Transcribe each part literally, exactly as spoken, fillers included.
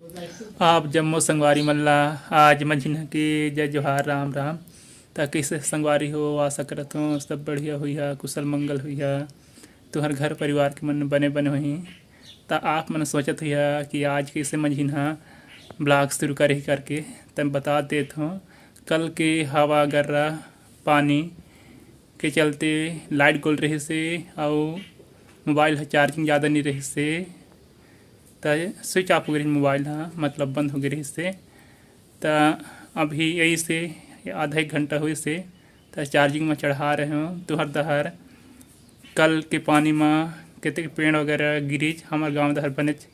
आप जम्मो संगवारी मन ला आज मंझिन्हा के जय जोहार, राम राम। त कइसे संगवारी हो, आशा करत हों सब बढ़िया होइहा, कुशल मंगल होइहा, तुहर घर परिवार के मन बने बने होही। त आप मन सोचत होइहा कि आज कइसे मंझिन्हा vlog शुरू करे करके, त बता देत हों। कल के हवा गर्रा पानी के चलते light गोल रहिस हे अउ mobile ह charging ज़्यादा नइ रहिस हे, त switch off हो गे रहिस mobile ह, मतलब बंद हो गे रहिस हे। त अभी यही से आधा एक घंटा होइस हे, त charging म चढ़ा रहे हों। तुहर डहर कल के पानी म कतेक पेड़ वगैरह गिरिस, हमर गांव डहर बनेच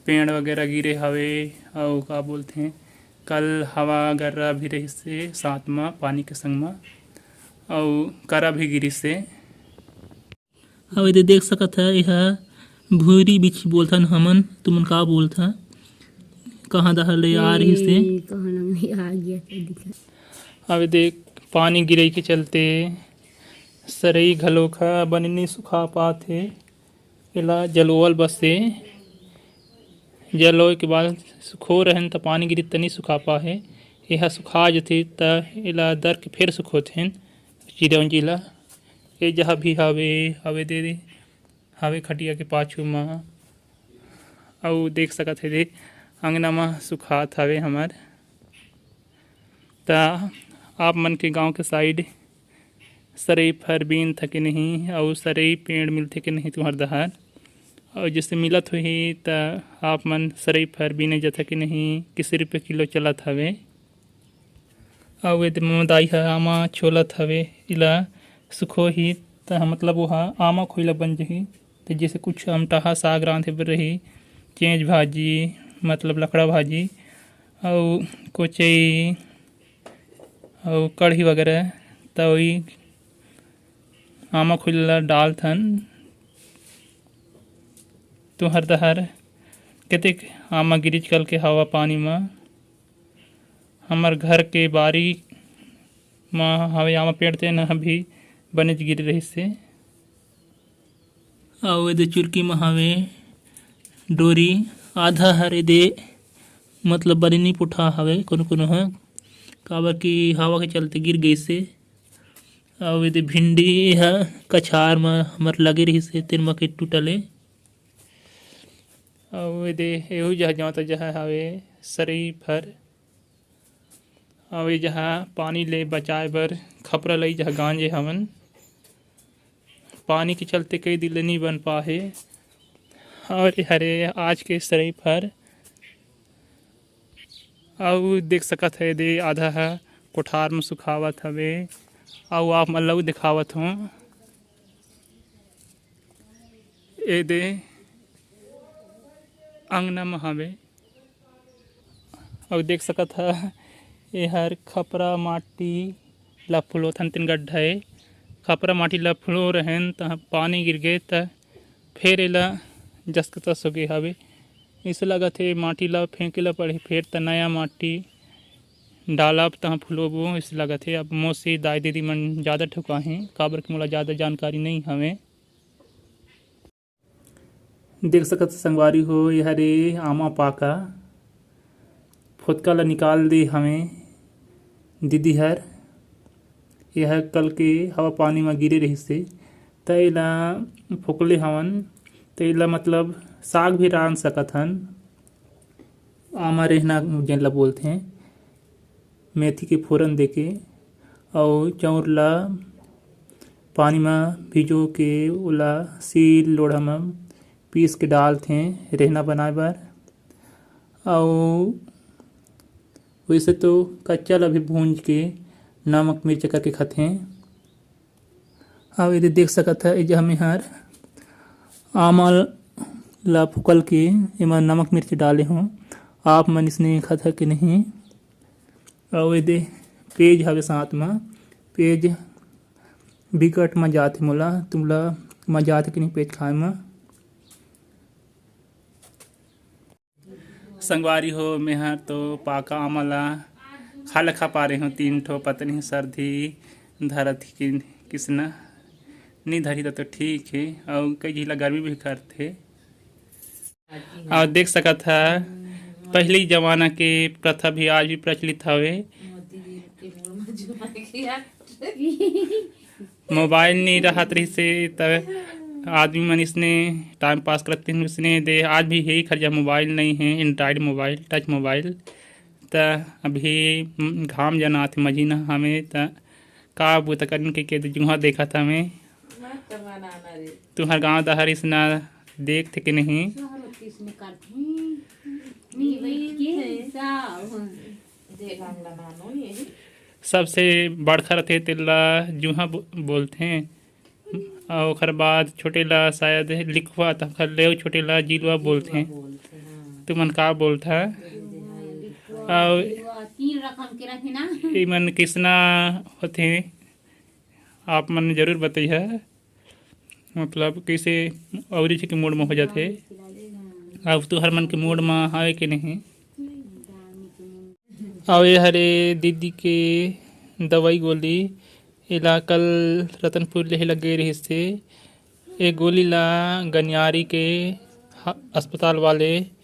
पेड़ वगैरह गिरे हवे, अउ का बोलथे, कल हवा गर्रा भी रहिस हे साथ म पानी के संग म, अउ करा भी गिरिस हे। अब एदे देख सकत ह, एहा भूरी बिछी बोलथन हमन, तुमन का बोलथा, कहाँ डहर ले आ रहिस हे। ए, कहाँ ना मैं आ गया था दिखा। अब देख, पानी गिरे के चलते सरई घलोक ह बने नइ सुखा पात हे। एला जलोवल बस हे, जलोए के बाद सुखो रहन त पानी गिरी त नइ सुखा पाहे। एहा सुखा जथे त एला दर के फेर सुखोथेन चिरौंजी ला। ए जहाँ भी हवे, हवे दे, दे हवे खटिया के पाछू म। अउ देख सकत हे दे, अंगना म सुखात हवे हमर। त आप मन के गांव के side सरई फर बीनथा के नहीं, अउ सरई पेड़ मिलथे के नहीं तुहर डहर? अउ जैसे मिलत होही, त आप मन सरई फर बीने जथा के नहीं, किसे रुपये किलो चलत हवे? अउ एदे मोर दाई ह आमा छोलत हवे, इला सुखोही, त मतलब ओहा आमा खोइला बन जही। त जैसे कुछ अमटाहा साग रांधे बर रही, चेंच भाजी, मतलब लकड़ा भाजी, अउ कोचई, अउ कढ़ी वगैरह, त ओही आमा खोइला डालथन। तुहर डहर कतेक आमा गिरिच कल के हवा पानी म? हमर घर के बारी म हवे आमा पेड़, तेन ह भी बनेच गिरे रहिस हे। अउ एदे चुरकी म हवे डोरी, आधा हर एदे मतलब बने नी पुठा हवे कोनो कोनो ह, काबर कि हवा के चलते गिर गइस हे। अउ एदे भिंडी ह कछार म हमर लगे रहिस हे, तेन म के टूटल हे। अउ एदे एहू जहाँ जावत जहाँ हवे सरई फर। अउ ए जहाँ पानी ले बचाए बर खपरा लई जहाँ गांजे हवन। पानी के चलते कई दिन ले नी बन पाहे। अउ ए हरे आज के सरई फर। अउ देख सकत हे दे आधा ह कोठार म सुखावत हवे। अउ आप मन ल अउ दिखावत हों। ए दे अंगना म हवे। अउ देख सकत ह, एहर खपरा माटी ला फुलोथन, तेन गड्ढा ए। खपरा माटी ला फुलो रहेन, त पानी गिर गे, त फेर एला जस के तस हो गे हवे। अइसे लगत हे, माटी ला फेंके ला पड़ही, फेर त नया माटी डालब, तहाँ फुलोबो, अइसे लगत हे। अब मोसे दाई दीदी मन जादा ठुकाही, काबर कि मोला जादा जानकारी नइ हवे। देख सकत संगवारी हो, एहर ए आमा पाका फोतका ल निकाल दे हवे दीदी हर। एहर कल के हवा पानी म गिरे रहिस हे, त एला फोकले हवन, त एला मतलब साग भी रांध सकत हन। आमा रेहना जेन ल बोलथे, मेथी के फोरन देके अउ चाउर ला पानी म भिजो के ओला सील लोढ़ा म पीस के डालथे रेहना बनाए बर। अउ वैसे तो कच्चा ला भी भूंज के नमक मिर्च करके खाथे। अउ एदे देख सकत ह, ए जहाँ मेहर आमा ला फुकल के एमा नमक मिर्च डाले हों। आप मन इसने खाथा के नहीं? अउ एदे पेज हवे साथ म, पेज बिकट मजा आथे मोला। तुमला मजा आथे कि नहीं पेज खाए म? संगवारी हो, मेहर तो पाका आमा ला खा ले खा पा रहे हों, तीन ठो पत्नी सर्दी धरत ही कि-, किसना नी धरी त तो ठीक हे, अउ कई झिला गर्मी भी करथे। अउ देख सकत ह, पहली जमाना के प्रथा भी आज भी प्रचलित हवे। मोबाइल नहीं रहत रहिसे, तब आदमी मन इसने टाइम पास करत रहिन, उसने दे। आज भी हे खरजा मोबाइल नहीं है, एंड्रॉइड मोबाइल, टच मोबाइल। त अभी घाम जना आथे, महीना हवे, त का बुता करन के, के जुहा देखत हवे। तुहर गांव दहर इसना देखथे के नहीं? सबसे बड़खा रथे, तेला जुहा बो-, बोलथे। अउ ओखर बाद छोटे ला शायद लिखवा, त ओखर ले छोटे ला जिलवा बोलथे। तुमन का बोलथा? अउ तीन रकम के रथे ना। इमन किसना होथे, आप मन जरूर बतइहा। मतलब, कइसे अउरी के मूड में हो जाथे। अब तुहर मन के मूड में हवे के नहीं? अउ ये हरे दीदी के दवाई गोली, एला कल रतनपुर लेहे लग गे रहिस हे। ए गोली ला गनियारी के ह-, अस्पताल वाले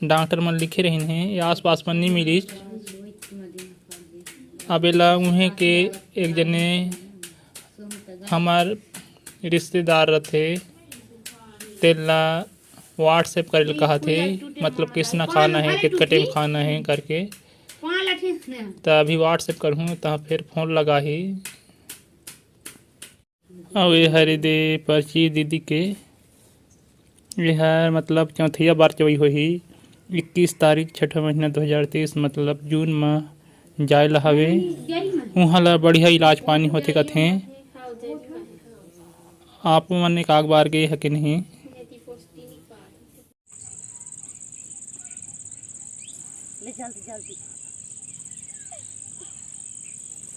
डॉक्टर मन लिखे रहिन हे, ये आसपास म नी मिलिस। अब एला उहें के एक जने हमर रिश्तेदार रथे, तेला WhatsApp करे ल कहत हे, मतलब किसना खाना हे, कितना टाइम खाना हे करके। त अभी WhatsApp करहूँ, त फिर फोन लगाही। अउ ये हरे दे पर्ची दीदी के, ये हर मतलब चौथैया बार चवई होही। इक्कीस तारीख छठा महीना दो हज़ार तेईस, मतलब जून म जाए ला हवे। उहाँ ला बढ़िया इलाज पानी होथे कथे। आप मन एक आग बार गे ह के नहीं? ले जल्दी, जल्दी।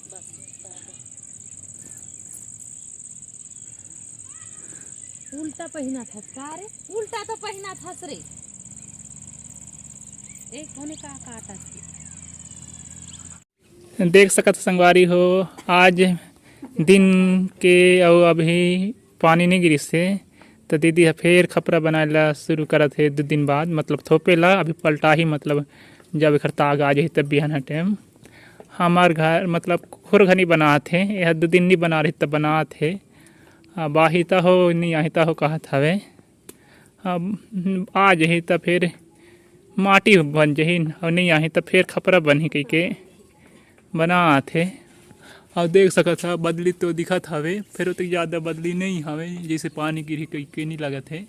बस, बस, बस। उल्टा पहिना थस का रे? उल्टा तो पहिना थस रे। ए, कोने का काटा थी? देख सकत हो संगवारी हो, आज दिन के अउ अभी पानी नहीं गिरिस हे, त दीदी ह फेर खपरा बनाए ला शुरू करत हे दू दिन बाद, मतलब थोपे ला अभी पलटाही, मतलब जब एखर ताग आ जाही तब बिहान टाइम। हमार घर मतलब खुर घर नहीं बनात हे, यह दू दिन नहीं बना रही तब बनात हे। अब आही त हो, नहीं आही त हो कहत हवे। अब आ जही त फेर माटी बन जही, अउ नहीं आही त फेर खपरा बनही कहिके बनात हे। अउ देख सकत ह, बदली तो दिखत हवे, फेर ओतेक ज़्यादा बदली नहीं हवे, जैसे पानी गिरही कहिके नहीं लगत हे।